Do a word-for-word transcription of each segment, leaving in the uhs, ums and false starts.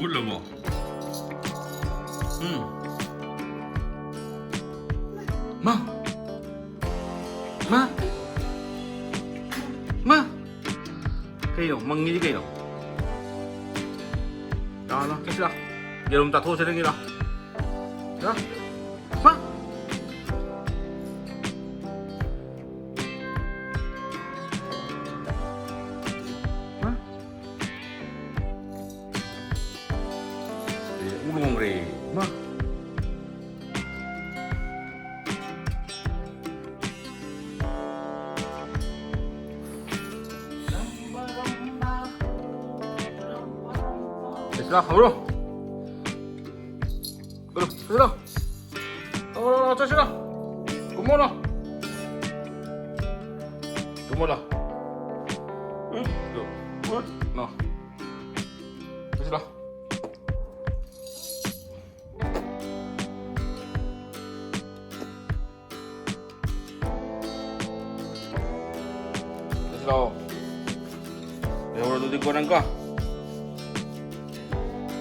ꯎꯠꯂꯕꯣ? ꯎꯝ. ꯃꯥ! ꯃꯥ! ꯃꯥ! ꯀꯩꯅꯣ? ꯃꯪꯉꯤꯗꯤ ꯀꯩꯅꯣ? ꯂꯥꯛꯑꯣ, ꯂꯥꯛꯑꯣ, ꯆꯠꯁꯤ ꯂꯥꯛꯑꯣ. ꯌꯦꯔꯨꯝ ꯆꯥꯊꯣꯛꯑꯁꯤ ꯅꯪꯒꯤ ꯂꯥꯛꯑꯣ. ꯂꯥꯛꯑꯣ. ꯃꯥ! ꯃꯥ! ꯑꯦ, ꯎ ꯂꯣꯡꯈ꯭ꯔꯦ. ꯃꯥ! ꯆꯠꯁꯤꯂꯥ, ꯍꯧꯔꯣ. ꯆꯠꯂꯣ, ꯆꯠꯂꯣ. ꯍꯧꯔꯣ, ꯍꯧꯔꯣ, ꯆꯠꯁꯤꯂꯥ. ꯀꯨꯝꯃꯣ, ꯂꯥꯎ. ꯀꯨꯝꯃꯣ, ꯂꯥꯎ. ꯎꯝ, ꯎꯝ, ꯂꯥꯎ. ꯆꯠꯁꯤꯂꯥ. ꯆꯠꯁꯤꯂꯥ. ꯂꯩꯍꯧꯔꯣ ꯑꯗꯨꯗꯤ ꯀꯣ ꯅꯪ ꯀꯣ.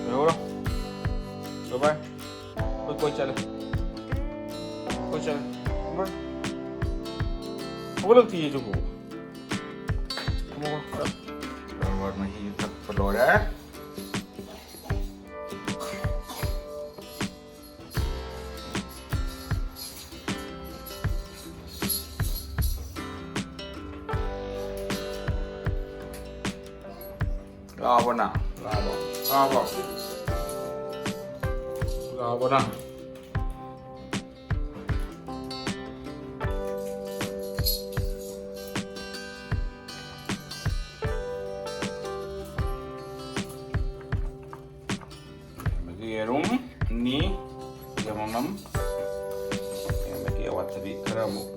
ꯂꯩꯍꯧꯔꯣ. ꯕꯥꯏ ꯕꯥꯏ. ꯑꯩꯈꯣꯏ ꯀꯣꯏ ꯆꯠꯂꯦ. ꯀꯣꯏ ꯆꯠꯂꯦ. ꯕꯥꯏ. ꯍꯧꯒꯠꯂꯛꯇꯤꯌꯦ ꯁꯤꯕꯨ. ꯔꯕꯔ ꯃꯍꯤ ꯊꯛꯄ ꯂꯣꯏꯔꯦ꯫ ꯂꯥꯛꯑꯕꯣ ꯅꯪ? ꯂꯥꯛꯑꯕꯣ? ꯂꯥꯛꯑꯕꯣ? ꯂꯥꯛꯑꯕꯣ ꯅꯪ? ꯑꯗꯒꯤ ꯌꯦꯔꯨꯝ ꯑꯅꯤ, ꯌꯦꯔꯨꯝ ꯑꯃ, ꯑꯗꯒꯤ ꯑꯋꯥꯠꯄꯗꯤ ꯈꯔ ꯑꯃꯨꯛ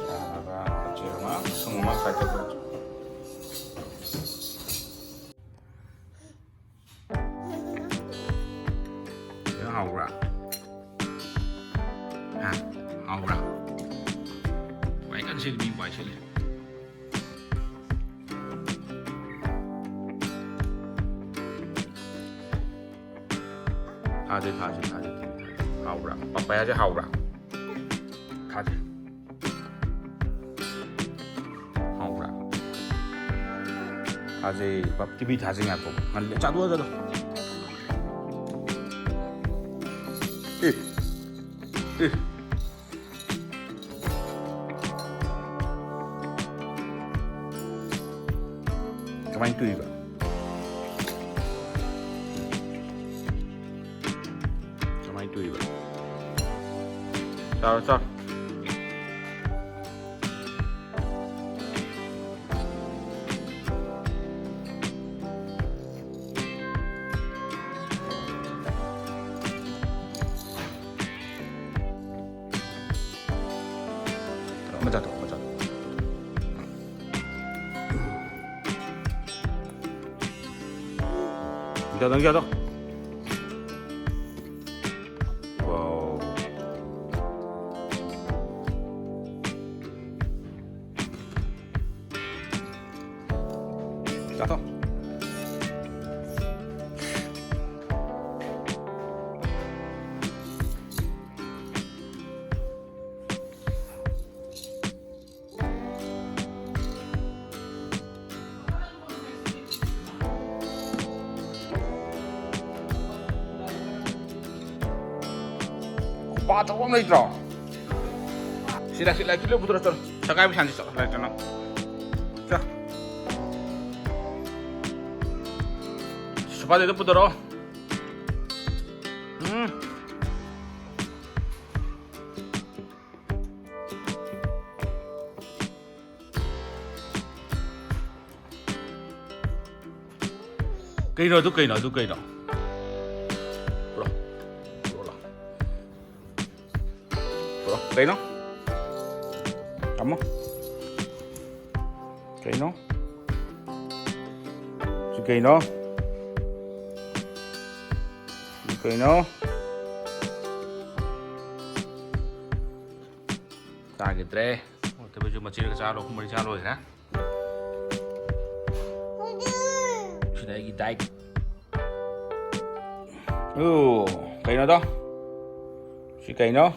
ꯌꯥꯅꯕ ꯃꯆꯦꯠ ꯑꯃ, ꯃꯁꯨꯡ ꯑꯃ ꯈꯥꯏꯗꯣꯛꯑꯒ꯫ ꯌꯥꯝ ꯍꯥꯎꯕ꯭ꯔꯥ? ꯍꯥ? ꯍꯥꯎꯕ꯭ꯔꯥ? ꯋꯥꯏ ꯀꯟ ꯁꯤꯠꯂꯤ, ꯃꯤ ꯋꯥꯏ ꯁꯤꯠꯂꯤ꯫ ꯊꯥꯁꯦ, ꯊꯥꯁꯦ, ꯊꯥꯁꯦ, ꯊꯥꯁꯦ, ꯊꯥꯁꯦ꯫ ꯍꯥꯎꯕ꯭ꯔꯥ? ꯄꯄꯌꯥꯁꯦ ꯍꯥꯎꯕ꯭ꯔꯥ? ꯊꯥꯁꯦ꯫ ꯍꯥꯎꯕ꯭ꯔꯥ? ꯊꯥꯁꯦ, ꯄꯞ-, ꯇꯤꯚꯤ ꯊꯥꯁꯦ ꯉꯥꯏꯈꯣ꯫ ꯉꯜꯂꯦ꯫ ꯆꯥꯊꯣꯛꯑꯣ, ꯆꯥꯊꯣꯛꯑꯣ꯫ ꯑꯦ꯫ ꯑꯦ꯫ ꯀꯃꯥꯏꯅ ꯇꯨꯏꯕ? ꯀꯃꯥꯏꯅ ꯇꯨꯏꯕ? ꯆꯥꯔꯣ, ꯆꯥꯔꯣ꯫ ꯃꯆꯥ ꯊꯣꯛ, ꯃꯆꯥ ꯊꯣꯛ꯫ ꯌꯥꯗꯣ, ꯌꯥꯗꯣ꯫ ꯋꯥꯎ꯫ ꯆꯥꯊꯣꯛ꯫ ꯈꯨꯄꯥ ꯑꯆꯧꯕ ꯑꯃ ꯂꯩꯇ꯭ꯔꯣ? ꯁꯤꯗ, ꯁꯤꯗ, ꯁꯤꯗ ꯄꯨꯊꯣꯔꯛꯑꯣ, ꯆꯠꯂꯣ꯫ ꯁꯒꯥꯏ ꯄꯩꯁꯥꯁꯤ ꯆꯠꯂꯣ, ꯂꯥꯏꯔꯤꯛ ꯆꯠꯂꯣ꯫ ꯆꯠꯂꯣ꯫ ꯁꯣꯐꯥꯗꯩꯗ ꯄꯨꯊꯣꯔꯛꯑꯣ꯫ ꯎꯝ꯫ ꯀꯩꯅꯣ ꯑꯗꯨ, ꯀꯩꯅꯣ ꯑꯗꯨ, ꯀꯩꯅꯣ? ꯄꯨꯔꯛꯑꯣ꯫ ꯄꯨꯔꯛꯑꯣ, ꯂꯥꯎ꯫ ꯄꯨꯔꯛꯑꯣ꯫ ꯀꯩꯅꯣ? ꯊꯝꯃꯣ꯫ ꯀꯩꯅꯣ? ꯁꯤ ꯀꯩꯅꯣ? ꯁꯤ ꯀꯩꯅꯣ? ꯆꯥꯈꯤꯗ꯭ꯔꯦ꯫ ꯑꯣ, ꯊꯕꯤꯁꯨ ꯃꯆꯦꯠ ꯑꯃ ꯆꯥ ꯂꯣ-, ꯑꯍꯨꯝ ꯃꯔꯤ ꯆꯥ ꯂꯣꯏꯈ꯭ꯔꯦ꯫ ꯁꯤꯅ ꯑꯩꯒꯤ diet꯫ ꯑꯣ, ꯀꯩꯅꯣꯗꯣ? ꯁꯤ ꯀꯩꯅꯣ?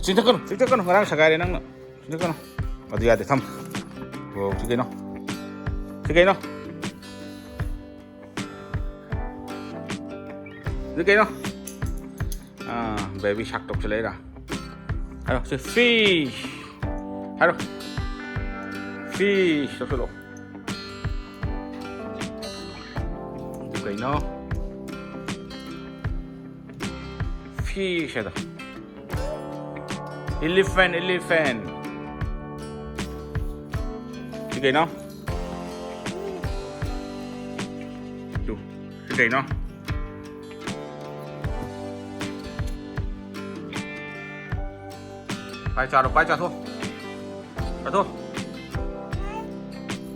ꯆꯤꯡꯊꯛꯀꯅꯨ, ꯆꯤꯡꯊꯛꯀꯅꯨ, ꯉꯔꯥꯡ ꯁꯒꯥꯏꯔꯦ ꯅꯪꯅ꯫ ꯆꯤꯡꯊꯛꯀꯅꯨ꯫ ꯑꯗꯨ ꯌꯥꯗꯦ, ꯊꯝ꯫ ꯑꯣ, ꯁꯤ ꯀꯩꯅꯣ? ꯁꯤ ꯀꯩꯅꯣ? ꯁꯤ ꯀꯩꯅꯣ? ꯑꯥ, baby shark ꯇꯧꯁꯜꯂꯛꯏꯔꯥ? ꯍꯥꯏꯔꯣ, ꯁꯤ fish꯫ ꯍꯥꯏꯔꯣ꯫ Fish ꯇꯧꯁꯜꯂꯣ꯫ ꯑꯗꯨ ꯀꯩꯅꯣ? Fish ꯍꯥꯏꯗꯣ꯫ Elephant, elephant꯫ ꯁꯤ ꯀꯩꯅꯣ? ꯇꯨ, ꯁꯤ ꯀꯩꯅꯣ? ꯄꯥꯏ ꯆꯥꯔꯣ, ꯄꯥꯏ ꯆꯥꯊꯣꯛ꯫ ꯆꯥꯊꯣꯛ꯫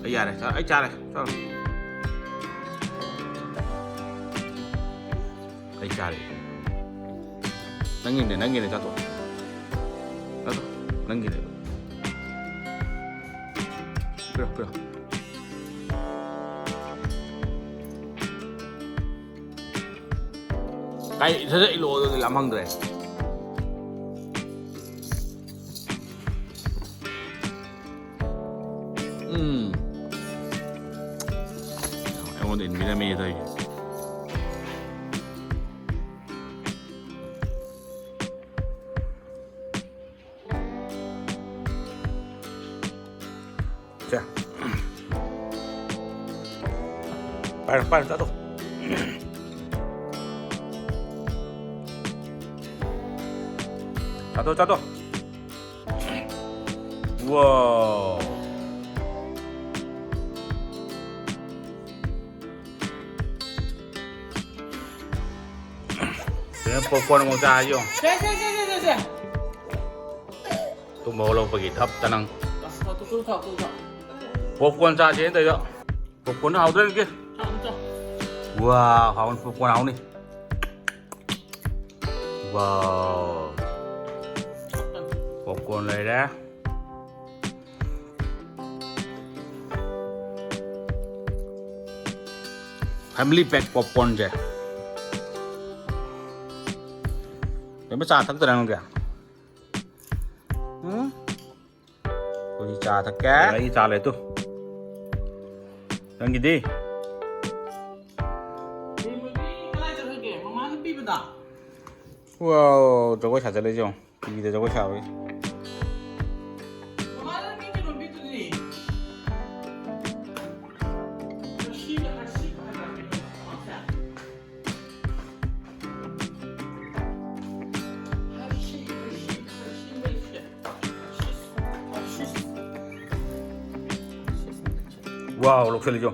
ꯑꯩ ꯌꯥꯔꯦ, ꯆꯥ-, ꯑꯩ ꯆꯥꯔꯦ꯫ ꯆꯥꯔꯣ꯫ ꯑꯩ ꯆꯥꯔꯦ꯫ ꯅꯪꯒꯤꯅꯦ, ꯅꯪꯒꯤꯅꯦ, ꯆꯥꯊꯣꯛ꯫ ꯆꯥꯊꯣꯛ꯫ ꯅꯪꯒꯤꯅꯦ꯫ ꯄꯤꯔꯣ, ꯄꯤꯔꯣ꯫ ꯀꯥꯏ, ꯁꯠ ꯁꯠ ꯏꯜꯂꯛꯑꯣ, ꯑꯗꯨꯗꯤ ꯂꯥꯝꯍꯪꯗ꯭ꯔꯦ꯫ ꯎꯝ꯫ ꯑꯩꯉꯣꯟꯗ ꯏꯟꯕꯤꯔꯝꯃꯦ ꯇꯧꯔꯤꯁꯦ꯫ ꯁꯦ꯫ ꯄꯥꯏꯔꯣ, ꯄꯥꯏꯔꯣ, ꯆꯥꯊꯣꯛ꯫ ꯆꯥꯊꯣꯛ, ꯆꯥꯊꯣꯛ꯫ ꯋꯥꯎ꯫ ꯁꯤꯅ popcorn ꯑꯃꯨꯛ ꯆꯥ ꯍꯥꯏꯌꯣ꯫ ꯁꯦ, ꯁꯦ, ꯁꯦ꯫ ꯇꯨꯝꯕ ꯍꯧꯒꯠꯂꯛꯄꯒꯤ ꯊꯞꯇ ꯅꯪ꯫ ꯑꯁ, ꯇꯨ, ꯇꯨ ꯊꯥꯎ, ꯇꯨ ꯊꯥꯎ꯫ Popcorn ꯆꯥꯁꯦꯅ ꯇꯧꯔꯤꯗꯣ꯫ Popcorn ꯍꯥꯎꯗ꯭ꯔꯥ ꯌꯦꯡꯒꯦ꯫ ꯆꯥꯎ, ꯆꯥꯎ꯫ ꯋꯥ, ꯍꯥꯎꯅꯤ, popcorn ꯍꯥꯎꯅꯤ꯫ ꯋꯥꯎ꯫ Popcorn ꯂꯩꯔꯦ꯫ Family pack popcornꯁꯦ꯫ ꯀꯩꯝꯇ ꯆꯥ ꯊꯛꯇꯔꯦ ꯅꯪꯗꯤ? ꯎꯝ? ꯑꯩꯈꯣꯏꯗꯤ ꯆꯥ ꯊꯛꯀꯦ꯫ ꯑꯩ ꯆꯥ ꯂꯩꯇꯨ꯫ ꯅꯪꯒꯤꯗꯤ? ꯀꯗꯥꯏ ꯆꯠꯈ꯭ꯔꯒꯦ? ꯃꯃꯥꯅ ꯄꯤꯕꯗ? ꯋꯥꯎ, ꯖꯒꯣꯏ ꯁꯥ ꯆꯠꯂꯤꯁꯦ ꯌꯦꯡꯉꯣ꯫ ꯇꯤꯚꯤꯗ ꯖꯒꯣꯏ ꯁꯥꯕꯒꯤ꯫ ꯃꯃꯥꯅ ꯅꯪꯒꯤ ꯀꯩꯅꯣ ꯄꯤꯗꯨꯗꯤ? ꯍꯔꯁꯤ, ꯍꯔꯁꯤ ꯍꯥꯏꯕ꯭ꯔꯥ ꯀꯩꯅꯣ? ꯋꯥꯎ, ꯂꯧꯁꯜꯂꯤꯖꯣ꯫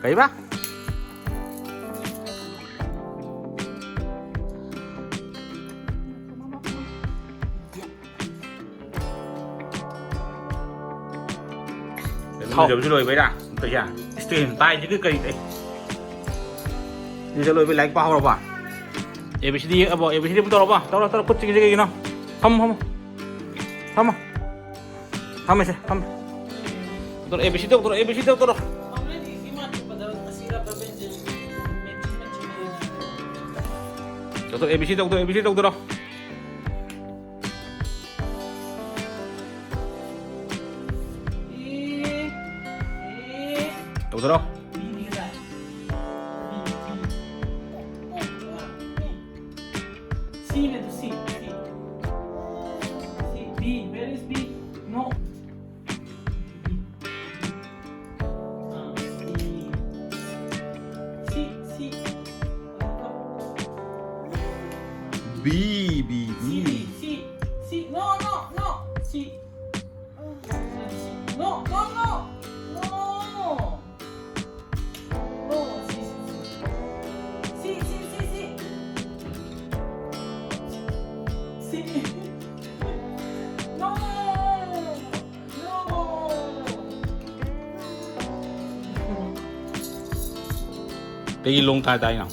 ꯀꯩꯕ? ꯊꯥꯎ꯫ ꯂꯨꯖꯕꯁꯨ ꯂꯣꯏꯕꯩꯔꯥ? ꯇꯧꯏꯁꯦ? Screen ꯇꯥꯏꯁꯤꯒ ꯀꯔꯤ ꯀꯩ? ꯂꯨꯖ ꯂꯣꯏꯕꯩ ꯂꯥꯏꯔꯤꯛ ꯄꯥꯍꯧꯔꯕ? A B C D ꯌꯦꯛꯑꯕꯣ? A B C D ꯑꯃꯨꯛ ꯇꯧꯔꯕ? ꯇꯧꯔꯣ, ꯇꯧꯔꯣ, ꯈꯨꯠ ꯆꯤꯡꯁꯦ ꯀꯩꯒꯤꯅꯣ? ꯐꯝꯃꯣ, ꯐꯝꯃꯣ꯫ ꯐꯝꯃꯣ꯫ ꯐꯝꯃꯁꯦ, ꯐꯝꯃꯦ꯫ ꯇꯧꯔꯣ, A B C ꯇꯧ, ꯇꯧꯔꯣ, A B C ꯇꯧ, ꯇꯧꯔꯣ꯫ ꯇꯧ, ꯇꯧ, A B C ꯇꯧ, ꯇꯧ, A B C ꯇꯧ, ꯇꯧꯔꯣ꯫ ꯇꯧꯊꯔꯣ꯫ C ꯅꯦ ꯑꯗꯨ, C, C. C, B, where is B? No. B. Ah, B. C, C. B, B, B. C, C, C. No, no, no. C. No, no, no. No. No, C, C, C. C, C, C, C. C. No. No. ꯀꯩꯒꯤ ꯂꯣꯡ ꯊꯥꯏ ꯇꯥꯏꯅꯣ?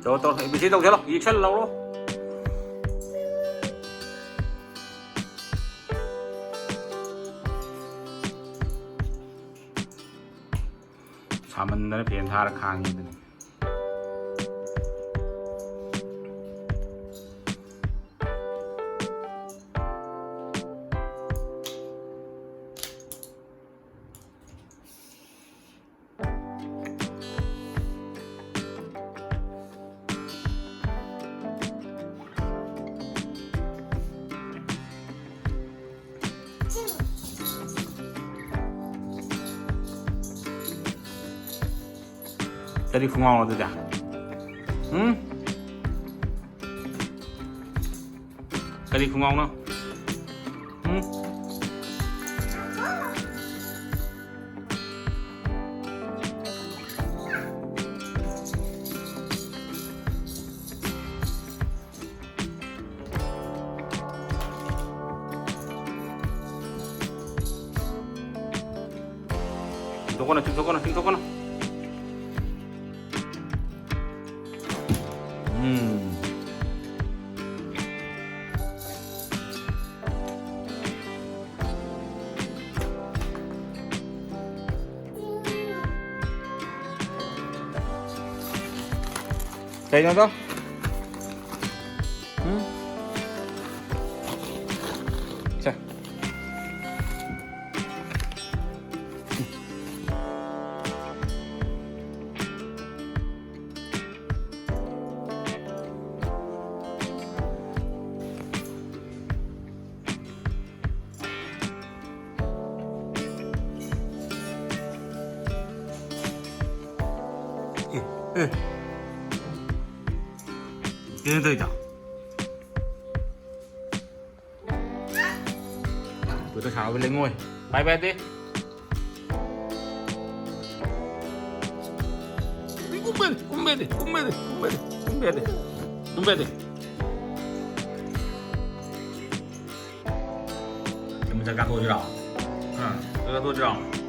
ꯇꯧꯔꯣ, ꯇꯧꯔꯣ, A B C ꯇꯧꯁꯜꯂꯣ, ꯌꯦꯛꯁꯜ ꯂꯧꯔꯣ꯫ ꯁꯥꯃꯟꯗꯅ ꯐꯦꯟ ꯊꯥꯔ ꯈꯥꯡꯉꯤꯗꯨꯅꯤ꯫ ꯀꯔꯤ ꯈꯨꯡꯒꯥꯎꯅꯣ ꯑꯗꯨꯗꯤ? ꯎꯝ? ꯀꯔꯤ ꯈꯨꯡꯒꯥꯎꯅꯣ? ꯎꯝ? ꯆꯤꯡꯊꯣꯛꯀꯅꯨ, ꯆꯤꯡꯊꯣꯛꯀꯅꯨ, ꯆꯤꯡꯊꯣꯛꯀꯅꯨ꯫ ꯎꯝ꯫ ꯀꯩꯅꯣꯗꯣ? ꯎꯝ? ꯁꯦ꯫ ꯑꯦ, ꯑꯦ꯫ ꯀꯩꯅꯣ ꯇꯧꯔꯤꯗꯣ? ꯇꯨꯗ ꯁꯥꯟꯅꯕ ꯂꯩꯉꯣꯏ꯫ ꯄꯥꯏꯕ ꯌꯥꯗꯦ꯫ ꯀꯨꯝꯕ ꯌꯥꯗꯦ, ꯀꯨꯝꯕ ꯌꯥꯗꯦ, ꯀꯨꯝꯕ ꯌꯥꯗꯦ, ꯀꯨꯝꯕ ꯌꯥꯗꯦ, ꯀꯨꯝꯕ ꯌꯥꯗꯦ, ꯀꯨꯝꯕ ꯌꯥꯗꯦ꯫ ꯀꯩꯅꯣ ꯆꯥꯛ ꯆꯥꯊꯣꯛꯑꯁꯤꯔꯣ? ꯑꯥ, ꯆꯥꯛ ꯆꯥꯊꯣꯛꯑꯁꯤꯔꯣ?